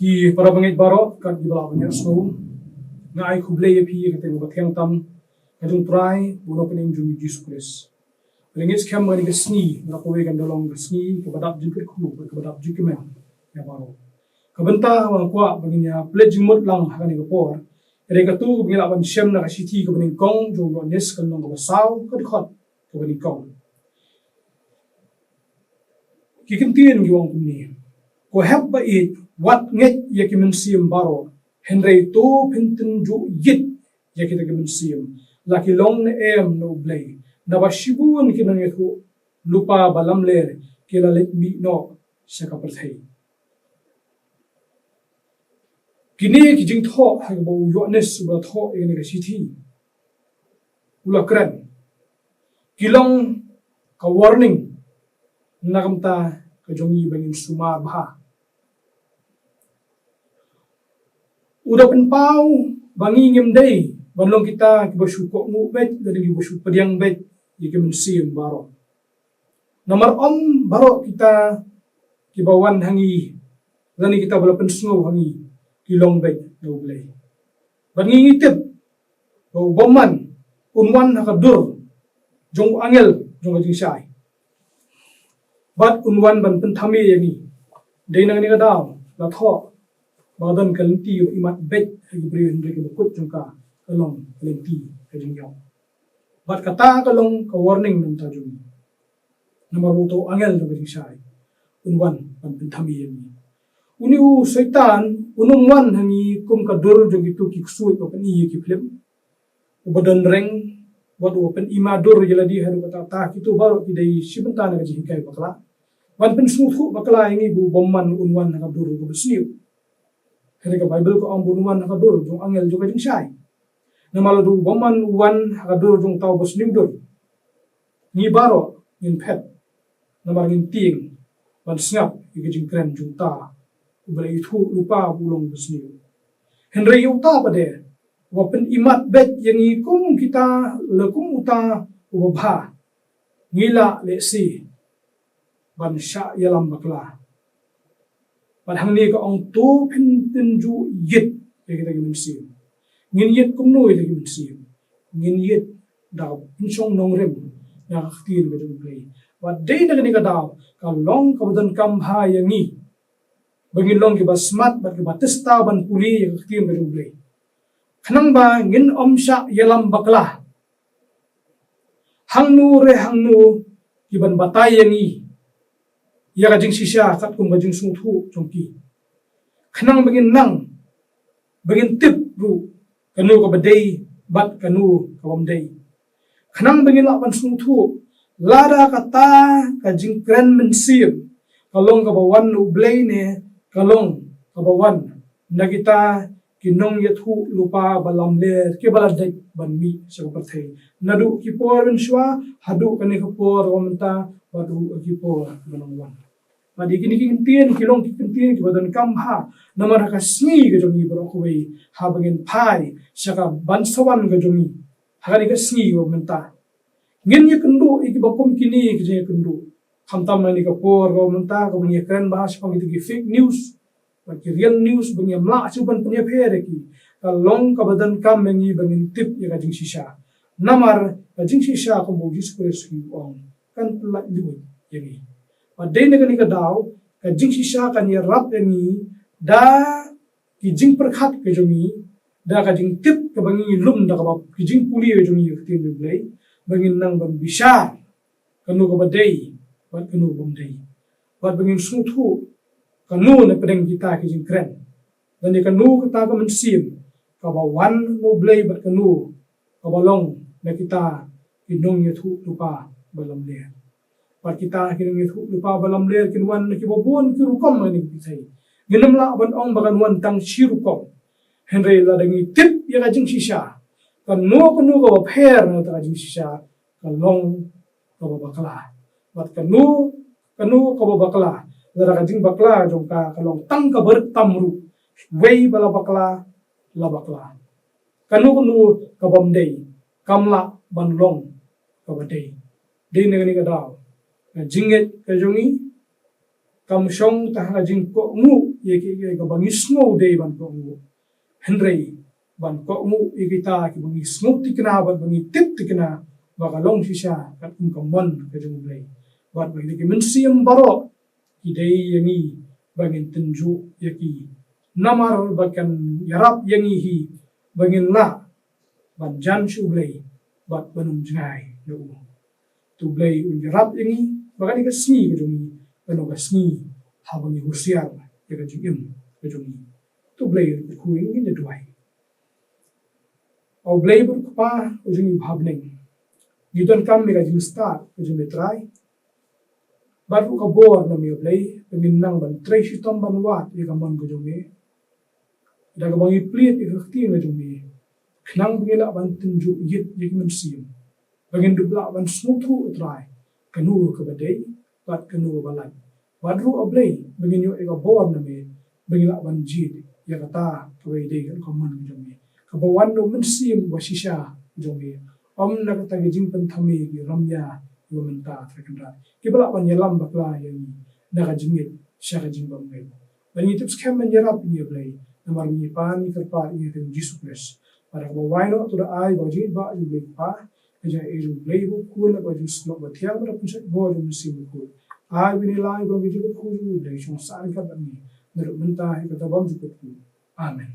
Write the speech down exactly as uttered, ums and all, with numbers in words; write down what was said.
Ki para bangeit baroh, kat kiba la ban ïa sngewthuh, nga ai khublei ïa phi ïa ka kyrteng kaba thiang tam ka jong u Trai bad u Nongpynim jong ngi Jisu Khrist. Pyrshah skhem ba kane ka sngi baroh kawei kan da long ka sngi kaba dap jingkyrkhu bad kaba dap jingkmen ïa baroh. Ka bynta ba nga kwah ba ngin ïa pynleit jingmut lang ha kane ka por, ka dei katu kaba ngin lah ban shem na ka shithi kaba nyngkong jong u Ïoannis, ka lynnong kaba saw, ka dkhot kaba nyngkong. Ki ktien ki ong kumne: Ko hep ba ïeit, wat ngeit ïa ki mynsiem baroh, hynrei to phin tynjuh ïit ïa kita ki mynsiem, la ki long ne em na U Blei, naba shibun ki nongïathuh lypa ba lamler ki la leit mih noh sha ka pyrthei. Kine ki jingthoh ha kaba u Ïoannis u la thoh ïa kane ka shithi u la kren, ki long ka warning na ka bynta ka jong ngi ba ngin sumar bha. U da pynpaw ba ngi ngim dei ban long kita kiba shu kohnguh beit lane kiba shu pdiang beit ïa ki mynsiem baroh. Namar ym baroh kita kiba wan ha ngi lane kita ba la pynsngew ha ngi ki long beit na U Blei. Bad ngi ngi tip ba u bymman un wan ha ka dur jong u angel jong ka jingshai bad un wan ban pynthame ïa ngi. Dei na kane ka daw la thoh ba ka don ka lynti ba imat beit ha ki briew, hynrei kaba kut jong ka ka long ka lynti ka jingïap. Bad kata ka long ka warning na ka bynta jong ngi. Namar uto u angel jong ka jingshai un wan ban pynthame ïa ngi. Une u Soitan un ym wan ha ngi kum ka dur jong kito ki ksuid ba pyni ïa ki phlim, uba don reng bad uba pynima dur ïa lade haduh katta katta. Kito baroh ki dei shi bynta na ka jinghikai bakla ban pynsngewthuh bakla ïa ngi ba u bymman un wan ha ka dur kaba sniew. Hynrei ka Baibl ka ong ba un wan ha ka dur jong u angel jong ka jingshai. Namar lada u bymman u wan ha ka dur jong uta uba sniew dur, ngi baroh ngin phet. Namar ngin tieng ban sngap ïa ka jingkren jong uta uba la ïathuh lypa ba u long uba sniew. Hynrei ïa uta pat de uba pynimat beit ïa ngi kum kita, la kum uta uba bha, ngi lah lehse ban shah ïalam bakla. Bad hangne ka ong to phin tynjuh ïit ïa kita ki mynsiem. Ngin ïit kumno ïa kita ki mynsiem? Ngin ïit da ka pynshong nongrim na ka ktien ka jong U Blei. Bad dei na kane ka daw ka long kaba donkam bha ïa ngi ba ngin long kiba smat bad kiba tista ban pule ïa ka ktien ka jong U Blei, khnang ba ngin ym shah ïalam bakla. Hangno re hangno ki ban batai ïa ngi ïa ka jingshisha katkum ka jingsngewthuh jong ki, khnang ba ngin nang, ba ngin tip ruh kano kaba dei bad kano kaba ym dei, khnang ba ngin lah ban sngewthuh lada kata ka jingkren mynsiem ka long kaba wan na U Blei ne ka long kaba wan na kita ki nongïathuh lypa ba lamler kiba la dep ban mih sha ka pyrthei, naduh ki por mynshuwa haduh kane ka por kaba mynta bad ruh ki por ba nang wan. Bad ïa kine ki ktien ki long ki ktien kiba donkam bha, namar ha ka sngi ka jong ngi baroh kawei, haba ngin phai sha ka ban sa wan ka jong ngi ha kane ka sngi kaba mynta, ngin ïakynduh ïa kiba kum kine ki jingïakynduh. Khamtam ha kane ka por kaba mynta kaba ngi ïakren bha shaphang kita ki fake news bad ki real news ba ngim lah shuh ban pynïapher ïa ki, ka long kaba donkam ïa ngi ba ngin tip ïa ka jingshisha. Namar ka jingshisha kumba U Jisu Khrist u ong kan pyllait luid ïa ngi. Bad dei na kane ka daw ka jingshisha kan ïarap ïa ngi da ki jingpyrkhat ka jong ngi, da ka jingtip kaba ngi lum da kaba ki jingpule ka jong ngi ïa ka ktien jong U Blei, ba ngin nang ban bishar kano kaba dei bad kano kaba ym dei, bad ba ngin sngewthuh kano na pdeng kita ki jingkren, lane kano kata ka mynsiem kaba wan na U Blei bad kano kaba long na kita ki nongïathuh lypa ba lamler. Bad kita ki nongïathuh lypa ba lamler kin wan na kiba bun ki rukom ha kane ka pyrthei. Ngin ym lah ban ong ba kan wan tang shi rukom. Hynrei lada ngi tip ïa ka jingshisha, kano kano kaba pher na kata ka jingshisha ka long kaba bakla. Bad kano kano kaba bakla, lada ka jingbakla jong ka ka long tang kaba rit tam ruh, wei ba la bakla, la bakla. Kano kano kaba ym dei kam lah ban long kaba dei. Dei na kane ka daw ka jingngeit ka jong ngi Kam shong tang ha ka jingkohnguh ïa ki, ïa kaba ngi sngew dei ban kohnguh, hynrei ban kohnguh ïa kita kiba ngi sngew thikna bad ba ngi tip thikna ba ka long shisha katkum ka mon ka jong U Blei, bad ba kita ki mynsiem baroh ki dei ïa ngi ba ngin tynjuh ïa ki, namar ba kan ïarap ïa ngi hi ba ngin lah ban jan sha U Blei bad ban ym jngai na u. To U Blei un ïarap ïa ngi ba kane ka sngi ka jong ngi kan long ka sngi haba ngi husiar ïa ka jingim ka jong ngi. To U Blei un kyrkhu ïa ngi, ngin ïa duwai. A U Blei bad U Kpa u jong ngi uba ha bneng, ngi donkam ïa ka jingstad ka jong me Trai, bad ruh ka bor na me Blei ba ngin nang ban trei shitom ban wad ïa ka mon ka jong me. Da kaba ngi plied ïa ka ktien ka jong me, khnang ba ngin lah ban tynjuh ïit ïa ki mynsiem, ba ngin dup lah ban sngewthuh Trai kano kaba dei bad kano kaba lait. Bad ruh A Blei ba ngin ïoh ïa ka bor na me ba ngin lah ban jied ïa kata kaba dei ka mon ka jong me, kaba wan na u Mynsiem ba shisha jong me, ym na kata ka jingpynthame ki ramia kiba mynta Trai Kynrad, kiba lah ban ïalam bakla ïa ngi na ka jingngeit sha ka jingbymngeit. Ba ngi tip skhem ban ïarap ïa ngi A Blei, namar ngi pan ngi kyrpad ïa ngi ha U Jisu Khrist. Bad kaba wai noh to da ai ba ka jingïeit ba jong U Blei Kpa, ka jingïeit jong U Blei U Khun, bad ka jingsnoh bathiang bad ka jingpynshait bor jong U Mynsiem Bakhuid, ai ba ngi lai ba ka jingkyrkhu jong U Blei shong sah ryngkat bad ngi naduh mynta haduh katta bymjukut. Amen.